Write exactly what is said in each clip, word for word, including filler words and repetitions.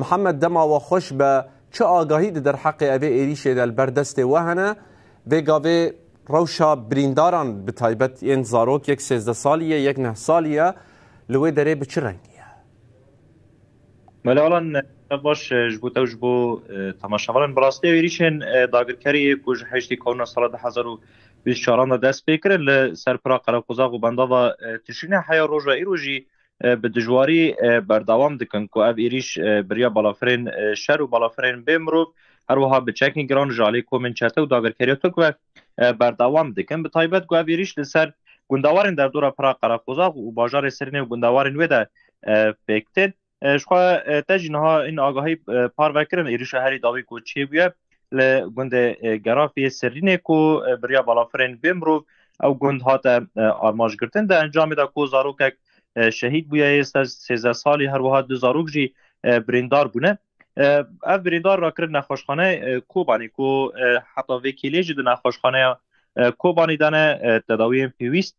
Mihemed, dema we xweş be, çi agahî di derheqê evê êrîşê de li ber destê we hene? Vê gavê rewşa birîndaran, bi taybet yên zarok, yek sêzdeh salî ye, yek neh salî ye, li wê derê bi çi rengî ye? Mele Alan, e, baş, e, ji bo te û ji bo, e, temaşevanan, bi rastî êrîşên, e, dagirkeriyê ku ji heştê Kewna sala du hezar û bîst û çaran de dest pê kirin, li ser pira Qereqozax û bendava, e, Tişrînê heya roja îro jî, e, bi dijwarî, e, berdewam dikin, ku ev êrîş, e, bi riya balafirên, e, şer û balafirên bê mirov, her wiha bi çekên giran ji alî komên çete û dagirkeriya Tirk ve, e, berdewam dikin. Bi taybet ku ev êrîş li ser gundewarên derdora pira Qereqozax û bajarê Sirînê û gundewarên wê de, e, pêk tên. E, ji xwe, e, te jî niha in agahî, e, parve kirin êrîşa herî dawî ku çêbûye li gundê, e, Gerafiyê Sirînê ku, e, bi riya balafirên bê mirov ew gund hate, e, armanc girtin. Di encamê de ku zarokek, e, şehîd bûye, yê se-, sêzdeh salî, her wiha du zarok jî, e, birîndar bûne. E, ev birîndar rakirin nexweşxaneyê, e, Kobanî ku, e, heta vê kêlê jî di nexweşxaneya, e, Kobanî de ne, e, tedawiyên pêwîst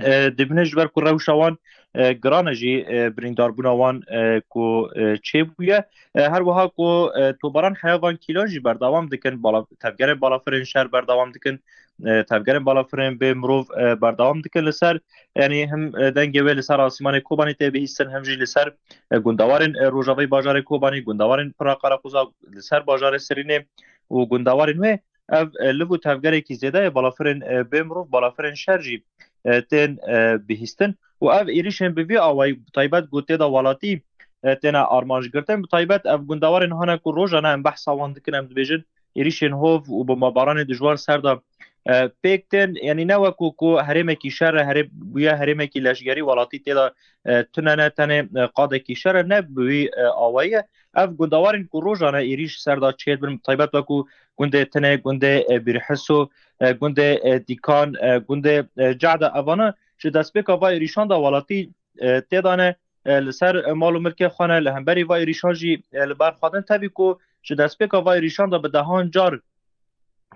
e, dibîne, ji ber ku rewşa wan, e, giran e jî, e, birîndarbûna wan, e, ku, e, çêbûye. E, her wiha ku, e, tobaran heya van kîlan jî berdewam dikin, bala-, tevgerên balafirên şer berdewam dikin, e, tevgerên balafirên bê mirov, e, berdewam dikin li ser, yanî him, e, dengê wê li ser asîmanê Kobanî tê bihîstin, him jî li ser, e, gundewarên, e, rojavayî bajarê Kobanî, gundewarên pira Qereqoza, li ser bajarê Sirînê û gundewarên wê. Ev, e, liv û tevgerekî zêde ye balafirên, e, bê mirov, balafirên şer jî, e, tên, e, bihîstin. Û ev êrîşên bi vî awayî, bi taybet ku tê de welatî, e, têne armanc girtin, bi taybet ev gundewarên hane ku rojane em behsa wan dikin, em dibêjin êrîşên hov û bombebaranê dijwar ser de, e, pêk tên. Yanî ne wekû ku herêmekî şer e, herê-, bûye herêmekî leşgerî, welatî tê de, e, tune ne, tenê, e, qadekî şer e, ne bi wî, e, awayî ye. Ev gundewarên ku rojane êrîş ser de çêdibin, bi taybet wekû gundê Tinê, gundê, e, Bîrhiso, e, gundê, e, Dîkan, e, gundê, e, Cehde, evana ji destpêka va êrîşan de welatî, e, tê de ne, e, li ser, e, mal û milkê xwe ne, li hemberî va êrîşan jî, e, li ber xwe din. Tevî ku ji destpêka va êrîşan de bi dehan car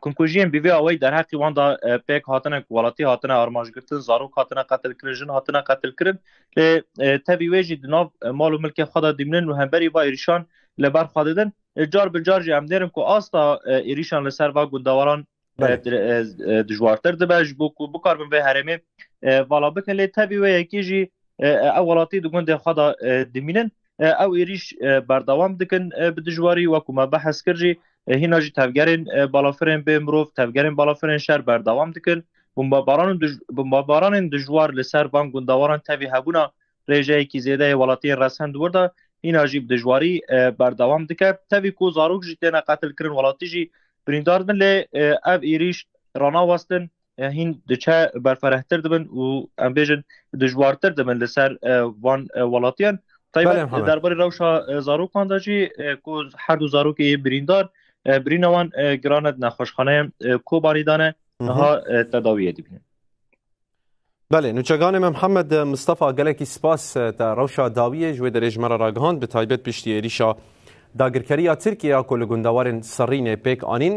komkujiyên bi vê awayî derheqî wan de, e, pêk hatine, ku welatî hatine armanc girtin, zarok hatine qetilkirin, jin hatine qetilkirin. Lê, e, tevî wê jî di nav, e, mal û milkê xwe de dimînin û hemberî va êrîşan li ber xwe didin. E, car bi car jî em dêrin ku asta, e, êrîşan li ser va gundewaran, e, Belê. di-, e, e, dijwartir dibe, ji bo ku bikaribin vê herêmê, e, vala bikin. Lê tevî wê yekê jî, e, e, ew welatî di gundê xwe de, e, dimînin. E, ew êrîş, e, berdewam dikin, e, bi dijwarî, wekû me behs kir jî, e, hîna jî tevgerên, e, balafirên bê mirov, tevgerên balafirên şer berdewam dikin. Bombebaran û dij-, bombebaranên dijwar li ser van gundewaran tevî hebûna rêjeyekî zêde yê welatiyên resen di wir de, hîna jî bi dijwarî, e, berdewam dike. Tevî ku zarok jî têne qetilkirin, welatî jî birîndar dibin, lê, e, ev êrîş ranawestin, e, hîn diçe berferehtir dibin û, em bêjin, dijwartir dibin li ser, e, van, e, welatiyan. Taybet Belê, Mihemed. derbarê rewşa, e, zarokan de jî, e, ku her du zarokê yê birîndar, e, birîna wan, e, girane di nexweşxaneyên, e, Kobanî de ne, Hı hı. niha, e, tedawiyê dibînin. Belê, nûçeganê me Mihemed Mistefa, gelekî spas, e, te rewşa dawiyê ji wê derê ji me re ragihand, bi taybet piştî êrîşa dagirkeriya Tirkiye ya ku li gundewarên Serînê pêk anîn.